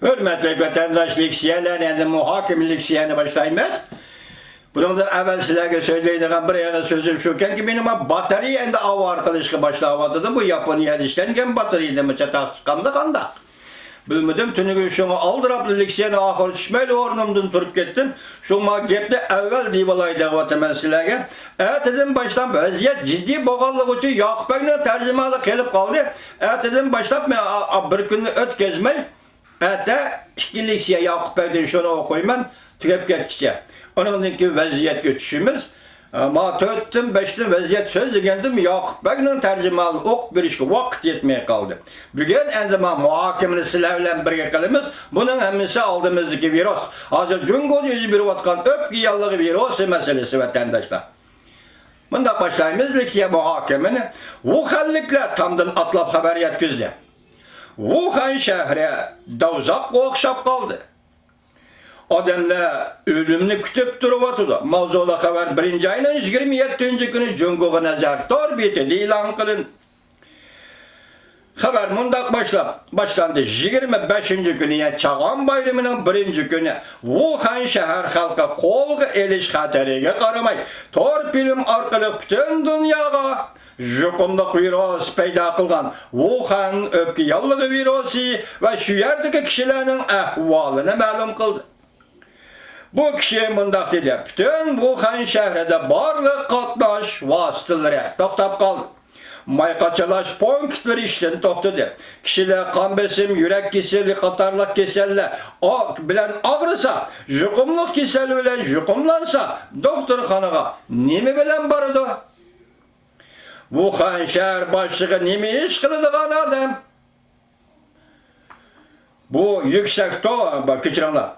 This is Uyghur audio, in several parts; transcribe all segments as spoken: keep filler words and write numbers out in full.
ھۆرمەتلىك ۋەتەنداش، لېكسىيەلەرنى، ئەمدى مۇھاكىمە لېكسىيەنى باشلايمىز. بۇنىڭدىن ئەۋۋەل سىلەرگە سۆزلەيدىغان بىر ئېغىز سۆزۈم شۇكەنكى، مېنىڭ ما باتارېيە ئەمدى ئاۋارە قىلىشقا باشلاۋاتىدۇ. بۇ ياپونىيەدە ئىشلەنگەن باتارېيەدىنمۇ چاتاق چىققاندۇ قانداق؟ بىلمىدىم، تۈنۈگۈن شۇڭا ئالدىراپلا لېكسىيەنى ئاخىرى چۈشمەيلا ئورنۇمدىن تۇرۇپ كەتتىم. شۇڭا ما گەپنى ئەۋۋەل دېيىۋالاي دەۋاتىمەن سىلەرگە. ئەتىدىن باشلاپ ۋەزىيەت جىددىي بولغانلىقى ئۈچۈن ياقۇپ بەگنىڭ تەرجىمىھالى قېلىپ قالدى. ئەتىدىن باشلاپ مەن ئا-، ئا-، بىر كۈننى ئۆتكۈزمەي، ئەتە ئىككى لېكسىيە ياقۇپ بەگدىن شۇنى ئوقۇيمەن، تۈگەپ كەتكىچە. ئۇنىڭدىن كېيىن ۋەزىيەتكە چۈشىمىز. ما تۆتتىن، بەشتىن ۋەزىيەت سۆزلىگەندىم، ياقۇپ بەگنىڭ تەرجىمىھالىنى ئوقۇپ بېرىشكە ۋاقىت يەتمەي قالدى. بۈگۈن ئەمدى ما مۇھاكىمىنى سىلەر بىلەن بىرگە قىلىمىز. بۇنىڭ ھەممىسى ئالدىمىزدىكى ۋىرۇس. ھازىر جۇڭگودا يۈز بېرىۋاتقان ئۆپكە ياللۇغى ۋىرۇسى مەسىلىسى، ۋەتەنداشلار. مۇنداق باشلايمىز لېكسىيە مۇھاكىمىنى. ۋۇخەنلىكلەر تامدىن ئاتلاپ خەۋەر يەتكۈزدى. ۋۇخەن شەھىرى دوزاخقا ئوخشاپ قالدى. ئادەملەر ئۆلۈمنى كۈتۈپ تۇرۇۋاتىدۇ. ماۋزۇلۇق خەۋەر بىرىنچى ئاينىڭ يىگىرمە يەتتىنچى كۈنى جۇڭگوغا نەزەر تور بېتىدە ئېلان قىلىندى. خەۋەر مۇنداق باشلاپ، باشلاندى. يىگىرمە بەشىنچى كۈنى، يەنى چاغان بايرىمىنىڭ بىرىنچى كۈنى ۋۇخەن شەھەر خەلقى قولغا ئېلىش خەتىرىگە قارىماي، تور فىلىم ئارقىلىق پۈتۈن دۇنياغا يۇقۇملۇق ۋىرۇس پەيدا قىلغان ۋۇخەن ئۆپكە ياللۇغى ۋىرۇسى ۋە شۇ يەردىكى كىشىلەرنىڭ ئەھۋالىنى مەلۇم قىلدى. بۇ كىشى مۇنداق دېدى، پۈتۈن ۋۇخەن شەھىرىدە بارلىق قاتناش ۋاسىتىلىرى توختاپ قالدى. ماي قاچىلاش پونكىتلىرى ئىشتىن توختىدى. كىشىلەر قان بېسىم، يۈرەك كېسىلى قاتارلىق كېسەللەر ئا-، بىلەن ئاغرىسا، يۇقۇملۇق كېسەل بىلەن يۇقۇملانسا، دوختۇرخانىغا نېمە بىلەن بارىدۇ؟ ۋۇخەن شەھەر باشلىقى نېمە ئىش قىلىدىغان ئادەم؟ بۇ يۈكسەك تو-، با-، كەچۈرۈڭلار.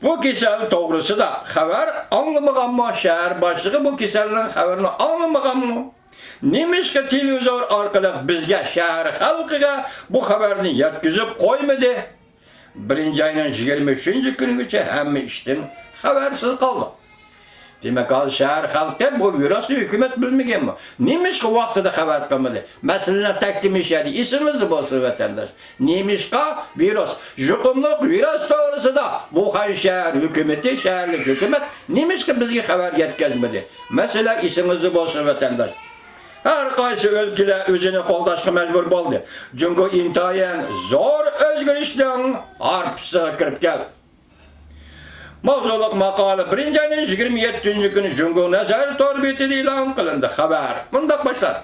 بۇ كېسەل توغرىسىدا خەۋەر ئاڭلىمىغانمۇ؟ شەھەر باشلىقى بۇ كېسەلنىڭ خەۋىرىنى ئاڭلىمىغانمۇ؟ نېمىشقا تېلېۋىزور ئارقىلىق بىزگە، شەھەر خەلقىگە بۇ خەۋەرنى يەتكۈزۈپ قويمىدى؟ بىرىنچى ئاينىڭ يىگىرمە ئۈچىنچى كۈنىگىچە ھەممە ئىشتىن خەۋەرسىز قالدۇق. دېمەك، ھازىر شەھەر خەلقى بۇ ۋىرۇسنى ھۆكۈمەت بىلمىگەنمۇ؟ نېمىشقا ۋاقتىدا خەۋەر قىلمىدى؟ مەسىلىنىڭ تەكتىمىشەدە ئېسىڭىزدە بولسۇن، ۋەتەنداش. نېمىشقا ۋىرۇس، يۇقۇملۇق ۋىرۇس توغرىسىدا ۋۇخەن شەھەر ھۆكۈمىتى، شەھەرلىك ھۆكۈمەت نېمىشقا بىزگە خەۋەر يەتكۈزمىدى؟ مەسىلە ئېسىڭىزدە بولسۇن، ۋەتەنداش. ھەر قايسى ئۆلكىلەر ئۆزىنى قوغداشقا مەجبۇر بولدى. جۇڭگو ئىنتايىن زور ئۆزگىرىشنىڭ ھارپىسىغا كىرىپ كەلدى. ماۋزۇلۇق ماقالە بىرىنچى ئاينىڭ يىگىرمە يەتتىنچى كۈنى جۇڭگو نەزەر تور بېتىدە ئېلان قىلىندى. خەۋەر مۇنداق باشلاندى.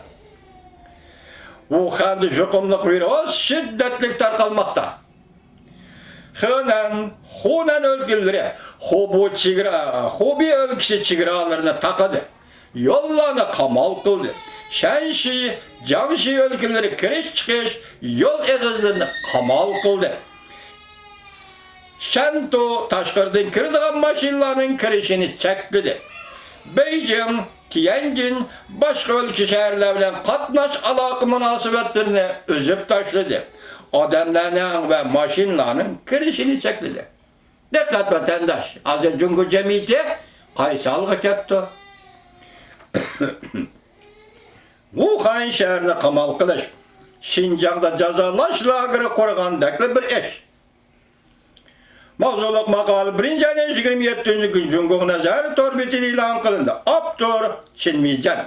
ۋۇخەندە يۇقۇملۇق ۋىرۇس شىددەتلىك تارقالماقتا. خېنەن، خۇنەن ئۆلكىلىرى، خۇبۇ چېگرا، خۇبېي ئۆلكىسى چېگرالىرىنى تاقىدى. يوللارنى قامال قىلدى. شەنشى، جياڭشى ئۆلكىلىرى كىرىش-چىقىش يول ئېغىزلىرىنى قامال قىلدى. شەنتۇ تاشقىرىدىن كىرىدىغان ماشىنىلارنىڭ كىرىشىنى چەكلىدى. بېيجىڭ، تيەنجىن، باشقا ئۆلكە، شەھەرلەر بىلەن قاتناش ئالاقە مۇناسىۋەتلىرىنى ئۈزۈپ تاشلىدى. ئادەملەرنىڭ ۋە ماشىنىلارنىڭ كىرىشىنى چەكلىدى. دىققەت، ۋەتەنداش! ھازىر جۇڭگو جەمئىيىتى قايسى ھالغا كەپتۇ؟ ۋۇخەن شەھىرىنى قامال قىلىش، شىنجاڭدا جازالاش لاگېرى قۇرغاندەكلا بىر ئىش. ماۋزۇلۇق ماقالە بىرىنچى ئاينىڭ يىگىرمە يەتتىنچى كۈنى جۇڭگو نەزەر تور بېتىدە ئېلان قىلىندى. ئاپتور چىن مىجەن.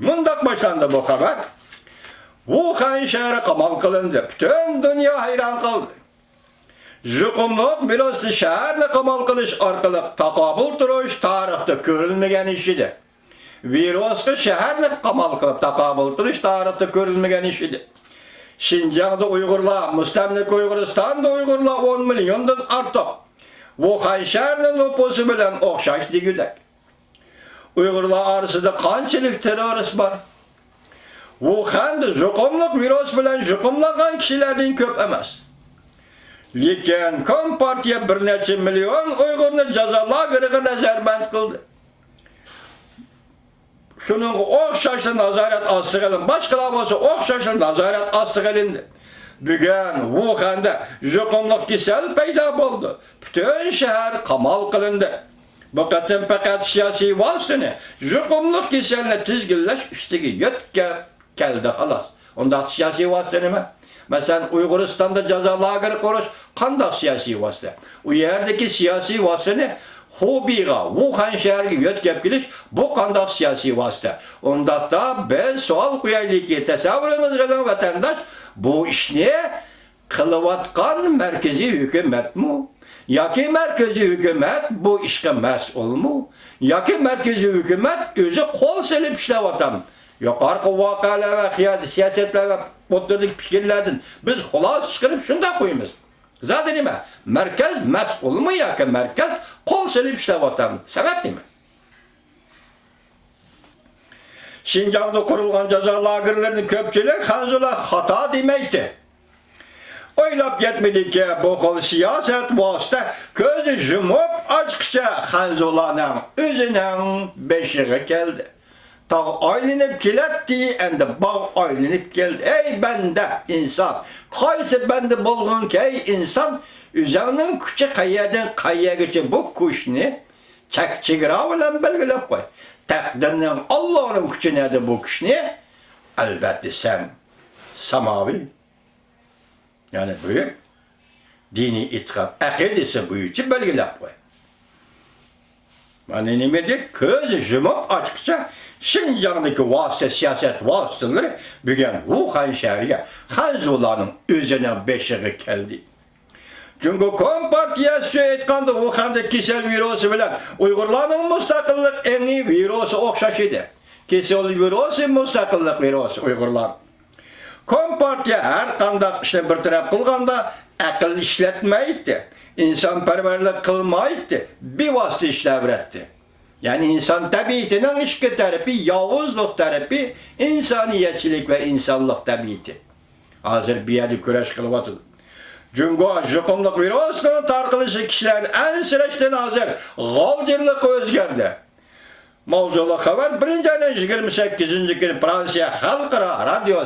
مۇنداق باشلاندى بۇ خەۋەر. ۋۇخەن شەھىرى قامال قىلىندى. پۈتۈن دۇنيا ھەيران قالدى. يۇقۇملۇق ۋىرۇسنى شەھەرنى قامال قىلىش ئارقىلىق تاقابىل تۇرۇش تارىختا كۆرۈلمىگەن ئىش ئىدى. ۋىرۇسقا شەھەرنى قامال قىلىپ تاقابىل تۇرۇش تارىختا كۆرۈلمىگەن ئىش ئىدى. شىنجاڭدا ئۇيغۇرلار، مۇستەملىكە ئۇيغۇرىستاندا ئۇيغۇرلار ئون مىليوندىن ئارتۇق. ۋۇخەن شەھىرىنىڭ نوپۇسى بىلەن ئوخشاش دېگۈدەك. ئۇيغۇرلار ئارىسىدا قانچىلىك تېررورىست بار؟ ۋۇخەندە يۇقۇملۇق ۋىرۇس بىلەن يۇقۇملانغان كىشىلەردىن كۆپ ئەمەس. لېكىن كومپارتىيە بىر نەچچە مىليون ئۇيغۇرنى جازا لاگېرىغا نەزەربەند قىلدى. شۇنىڭغا ئوخشاشلا نازارەت ئاستىغا ئېلىندى. باشقىلار بولسا ئوخشاشلا نازارەت ئاستىغا ئېلىندى. بۈگۈن ۋۇخەندە يۇقۇملۇق كېسەل پەيدا بولدى. پۈتۈن شەھەر قامال قىلىندى. بۇ قېتىم پەقەت سىياسىي ۋاسىتىنى، يۇقۇملۇق كېسەلنى تىزگىنلەش ئۈستىگە يۆتكەپ كەلدى، خالاس. ئۇنداق سىياسىي ۋاسىتە نېمە؟ مەسىلەن، ئۇيغۇرىستاندا جازا لاگېرى قۇرۇش قانداق سىياسىي ۋاسىتە؟ ئۇ يەردىكى سىياسىي ۋاسىتىنى خۇبېيغا، ۋۇخەن شەھىرىگە يۆتكەپ كېلىش، بۇ قانداق سىياسىي ۋاسىتە؟ ئۇنداقتا بىز سوئال قويايلىكى، تەسەۋۋۇرىڭىزگە ئېلىڭ، ۋەتەنداش، بۇ ئىشنى قىلىۋاتقان مەركىزىي ھۆكۈمەتمۇ؟ ياكى مەركىزىي ھۆكۈمەت بۇ ئىشقا مەسئۇلمۇ؟ ياكى مەركىزىي ھۆكۈمەت ئۆزى قول سېلىپ ئىشلەۋاتامدۇ؟ يۇقىرىقى ۋەقەلەر ۋە قىيادە سىياسەتلەر ۋە ئوتتۇرىدىكى پىكىرلەردىن بىز خۇلاسە چىقىرىپ شۇنداق قويىمىز. زادى نېمە؟ مەركەز مەسئۇلمۇ ياكى مەركەز قول سېلىپ ئىشلەۋاتامدۇ؟ سەۋەب نېمە؟ شىنجاڭدا قۇرۇلغان جازا لاگېرلىرىنى كۆپچىلىك خەنزۇلار خاتا دېمەيتتى. ئويلاپ يەتمىدىكى، بۇ خىل سىياسەت ۋاسىتە كۆزى يۇمۇپ ئاچقىچە خەنزۇلارنىڭ ئۆزىنىڭ بېشىغا كەلدى. تاغ ئايلىنىپ كېلەتتى، ئەمدى باغ ئايلىنىپ كەلدى. ئەي بەندە، ئىنسان، قايسى بەندە بولغىنكەي ئىنسان، ئۆزۈڭنىڭ كۈچى قەيەردىن قەيەرگىچە بۇ كۈچنى چەك چېگرا بىلەن بەلگىلەپ قوي. تەقدىرنىڭ، ئاللانىڭ كۈچى نەدە بۇ كۈچنى؟ ئەلۋەتتە سەن ساماۋى، يەنى بۈيۈك دىنىي ئېتىقاد ئەقىدىسى بويىچە بەلگىلەپ قوي. مانا نېمە دېدى؟ كۆز يۇمۇپ ئاچقىچە شىنجاڭدىكى ۋاسىتە، سىياسەت ۋاسىتىلىرى بۈگۈن ۋۇخەن شەھىرىگە خەنزۇلارنىڭ ئۆزىنىڭ بېشىغا كەلدى. جۇڭگو كومپارتىيەسىچە ئېيتقاندا، ۋۇخەندە كېسەل ۋىرۇسى بىلەن ئۇيغۇرلارنىڭ مۇستەقىللىق ئېڭى ۋىرۇسى ئوخشاش ئىدى. كېسەل ۋىرۇسى مۇستەقىللىق ۋىرۇسى ئۇيغۇرلار. كومپارتىيە ھەر قانداق ئىشنى بىر تەرەپ قىلغاندا ئەقىل ئىشلەتمەيتتى، ئىنسانپەرۋەرلىك قىلمايتتى، بىۋاسىتە ئىشلەۋېرەتتى. يەنى ئىنسان تەبىئىتىنىڭ ئىككى تەرىپى، ياۋۇزلۇق تەرىپى، ئىنسانىيەتچىلىك ۋە ئىنسانلىق تەبىئىتى. ھازىر بۇ يەردە كۈرەش قىلىۋاتىدۇ. جۇڭگو يۇقۇملۇق ۋىرۇسنىڭ تارقىلىشى كىشىلەرنى ئەنسىرەشتىن ھازىر غالجىرلىققا ئۆزگەردى. ماۋزۇلۇق خەۋەر بىرىنچى ئاينىڭ يىگىرمە سەككىزىنچى كۈنى فرانسىيە خەلقئارا رادىيو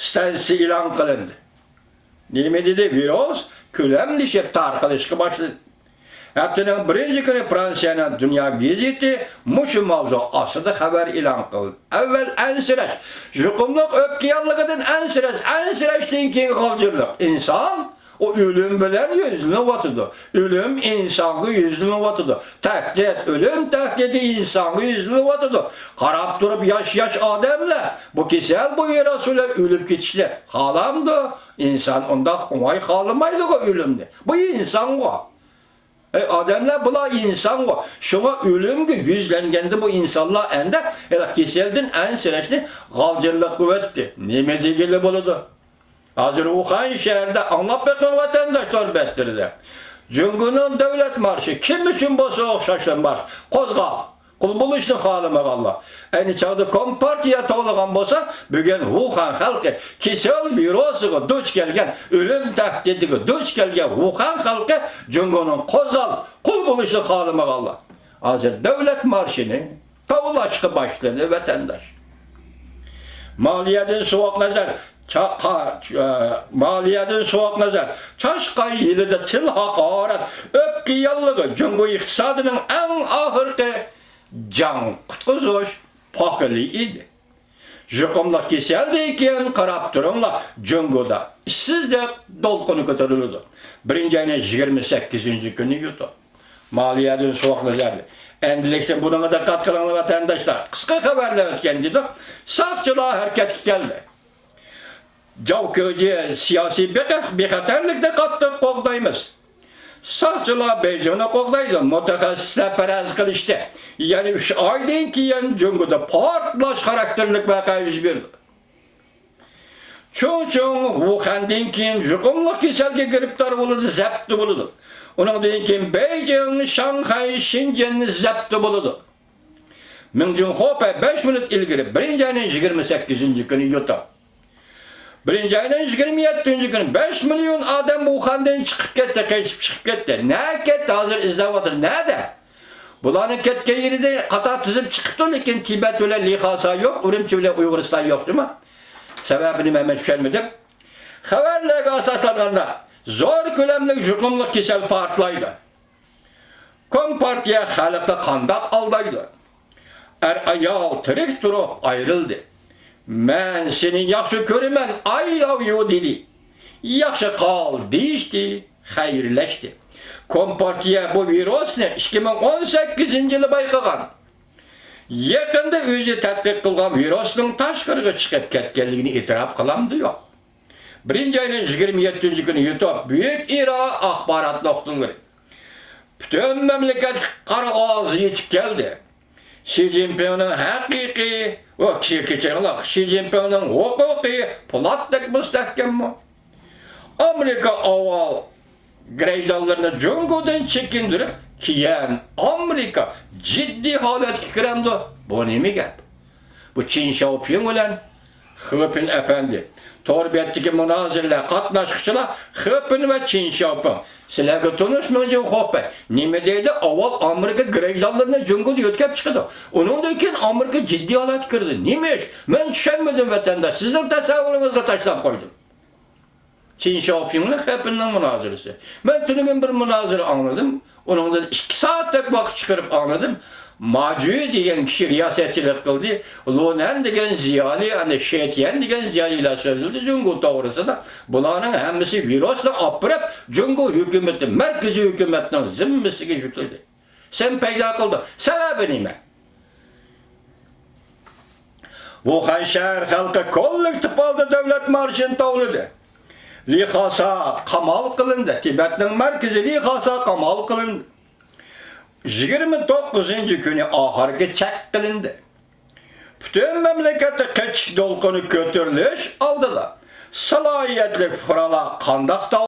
ستانسىسى ئېلان قىلىندى. نېمە دېدى؟ ۋىرۇس كۆلەملىشىپ تارقىلىشقا باشلىدى. ھەپتىنىڭ بىرىنچى كۈنى فرانسىيەنىڭ دۇنيا گېزىتى مۇشۇ ماۋزۇ ئاستىدا خەۋەر ئېلان قىلدى. ئەۋۋەل ئەنسىرەش، يۇقۇملۇق ئۆپكە ياللۇغىدىن ئەنسىرەش، ئەنسىرەشتىن كېيىن غالجىرلىق. ئىنسان ئۇ ئۆلۈم بىلەن يۈزلىنىۋاتىدۇ. ئۆلۈم ئىنسانغا يۈزلىنىۋاتىدۇ. تەھدىت، ئۆلۈم تەھدىتى ئىنسانغا يۈزلىنىۋاتىدۇ. قاراپ تۇرۇپ ياش-ياش ئادەملەر بۇ كېسەل، بۇ ۋىرۇس بىلەن ئۆلۈپ كېتىشنى خالامدۇ؟ ئىنسان ئۇنداق ئوڭاي خالىمايدىغۇ ئۆلۈمنى. بۇ ئىنسانغۇ. ئەي ئادەملەر، بۇلار ئىنسانغۇ. شۇڭا ئۆلۈمگە يۈزلەنگەندە بۇ ئىنسانلار ئەندە ھېلىقى كېسەلدىن ئەنسىرەشنى غالجىرلىق قىلىۋەتتى. نېمە دېگىلى بولىدۇ؟ ھازىر ۋۇخەن شەھىرىدە ئاڭلاپ بېقىڭ ۋەتەنداش تور بەتلىرىدە. جۇڭگونىڭ دۆلەت مارشى، كىم ئۈچۈن بولسا ئوخشاشلا مارش. قوزغال، قۇل بولۇشنى خالىمىغانلار. ئەينى چاغدا كومپارتىيە توۋلىغان بولسا، بۈگۈن ۋۇخەن خەلقى، كېسەل ۋىرۇسىغا دۇچ كەلگەن، ئۆلۈم تەھدىتىگە دۇچ كەلگەن ۋۇخەن خەلقى جۇڭگونىڭ قوزغال، قۇل بولۇشنى خالىمىغانلار. ھازىر دۆلەت مارشىنى توۋلاشقا باشلىدى ۋەتەنداش. مالىيەدىن سوغۇق نەزەر، چا-، قا-، ئە، مالىيەدىن سوغۇق نەزەر، چاشقان يىلىدا تىل ھاقارەت، ئۆپكە ياللۇغى جۇڭگو ئىقتىسادىنىڭ ئەڭ ئاخىرقى جان قۇتقۇزۇش پوقىلى ئىدى. يۇقۇملۇق كېسەلدىن كېيىن قاراپ تۇرۇڭلار، جۇڭگودا ئىشسىزلىق دولقۇنى كۆتۈرۈلىدۇ. بىرىنچى ئاينىڭ يىگىرمە سەككىزىنچى كۈنى يۇتۇق. مالىيەدىن سوغۇق نەزەر. ئەمدىلىكسە بۇنىڭغا دىققەت قىلىڭلار، ۋەتەنداشلار. قىسقا خەۋەرلەر ئۆتكەن دېدۇق. ساقچىلار ھەرىكەتكە كەلدى. جاۋ كېجى سىياسىي بىخ-، بىخەتەرلىكنى قاتتىق قوغدايمىز. ساقچىلار بېيجىڭنى قوغدايدۇ. مۇتەخەسسىسلەر پەرەز قىلىشتى، يەنە ئۈچ ئايدىن كېيىن جۇڭگودا پارتلاش خاراكتېرلىك ۋەقە يۈز بېرىدۇ. چۇڭچۇڭ ۋۇخەندىن كېيىن يۇقۇملۇق كېسەلگە گىرىپتار بولىدۇ، زەپتە بولىدۇ. ئۇنىڭدىن كېيىن بېيجىڭ، شاڭخەي، شېنجېن زەپتە بولىدۇ. مىڭ جىڭخۇپەي بەش مىنۇت ئىلگىرى، بىرىنچى ئاينىڭ يىگىرمە سەككىزىنچى كۈنى يۇتۇق. بىرىنچى ئاينىڭ يىگىرمە يەتتىنچى كۈنى بەش مىليون ئادەم ۋۇخەندىن چىقىپ كەتتى، قېچىپ چىقىپ كەتتى. نەگە كەتتى؟ ھازىر ئىزدەۋاتىدۇ. نەدە؟ بۇلارنىڭ كەتكەن يېرىدە قاتار تىزىپ چىقىپتۇ، لېكىن تىبەت بىلەن لىخاسا يوق، ئۈرۈمچى بىلەن ئۇيغۇرىستان يوق جۇما. سەۋەبىنى مەن چۈشەنمىدىم. خەۋەرلەرگە ئاساسلانغاندا، زور كۆلەملىك يۇقۇملۇق كېسەل پارتلايدۇ. كومپارتىيە خەلقنى قانداق ئالدايدۇ؟ ئەر-ئايال تىرىك تۇرۇپ ئايرىلدى. مەن سېنى ياخشى كۆرىمەن، I love you دېدى. ياخشى قال دېيىشتى، خەيرلەشتى. كومپارتىيە بۇ ۋىرۇسنى ئىككى مىڭ ئون سەككىزىنچى يىلى بايقىغان. يېقىندا ئۆزى تەتقىق قىلغان ۋىرۇسنىڭ تاشقىرىغا چىقىپ كەتكەنلىكىنى ئېتىراپ قىلامدۇ يوق؟ بىرىنچى ئاينىڭ يىگىرمە يەتتىنچى كۈنى يۇتۇپ، بۈيۈك ئىرا ئاخبارات نۇقتىلىرى. پۈتۈن مەملىكەتكە قارا غازى يېتىپ كەلدى. شى جىنپىڭنىڭ ھەقىقىي، ئۇ كىشى، كەچۈرۈڭلار، شى جىنپىڭنىڭ ھوقۇقى پولاتتەك مۇستەھكەممۇ؟ ئامېرىكا ئاۋۋال گرەجدانلىرىنى جۇڭگودىن چېكىندۈرۈپ، كېيىن ئامېرىكا جىددىي ھالەتكە كىرەمدۇ؟ بۇ نېمە گەپ؟ بۇ چىن شياۋپىڭ بىلەن خېپىن ئەپەندى. تور بەتتىكى مۇنازىرىلەر، قاتناشقۇچىلار خېپىن ۋە چىن شياۋپىڭ. سىلەرگە تونۇش مىڭجىن خوپەي. نېمە دەيدۇ؟ ئاۋۋال ئامېرىكا گرەجدانلىرىنى جۇڭگودىن يۆتكەپ چىقىدۇ. ئۇنىڭدىن كېيىن ئامېرىكا جىددىي ھالەتكە كىرىدۇ. نېمە ئىش؟ مەن چۈشەنمىدىم، ۋەتەنداش. سىزنىڭ تەسەۋۋۇرىڭىزغا تاشلاپ قويدۇم. چىن شياۋپىڭ بىلەن خېپىننىڭ مۇنازىرىسى. مەن تۈنۈگۈن بىر مۇنازىرە ئاڭلىدىم. ئۇنىڭدىن ئىككى سائەتتەك ۋاقىت چىقىرىپ ئاڭلىدىم. ماجۈ دېگەن كىشى رىياسەتچىلىك قىلدى. لۇنەن دېگەن زىيالىي، ئەنە شېتيەن دېگەن زىيالىيلار سۆزلىدى جۇڭگو توغرىسىدا. بۇلارنىڭ ھەممىسى ۋىرۇسنى ئاپىرىپ، جۇڭگو ھۆكۈمىتى، مەركىزىي ھۆكۈمەتنىڭ زىممىسىگە يۈكلىدى. سەن پەيدا قىلدىڭ. سەۋەبى نېمە؟ ۋۇخەن شەھەر خەلقى كوللېكتىپ ھالدا دۆلەت مارشىنى توۋلىدى. لى خاسا قامال قىلىندى. تىبەتنىڭ مەركىزى لى خاسا قامال قىلىندى. يىگىرمە توققۇزىنچى كۈنى ئاخىرقى چەك قىلىندى. پۈتۈن مەملىكەتتە قېچىش دولقۇنى كۆتۈرۈلۈش ئالدىدا، سالاھىيەتلىك پۇقرالار قانداق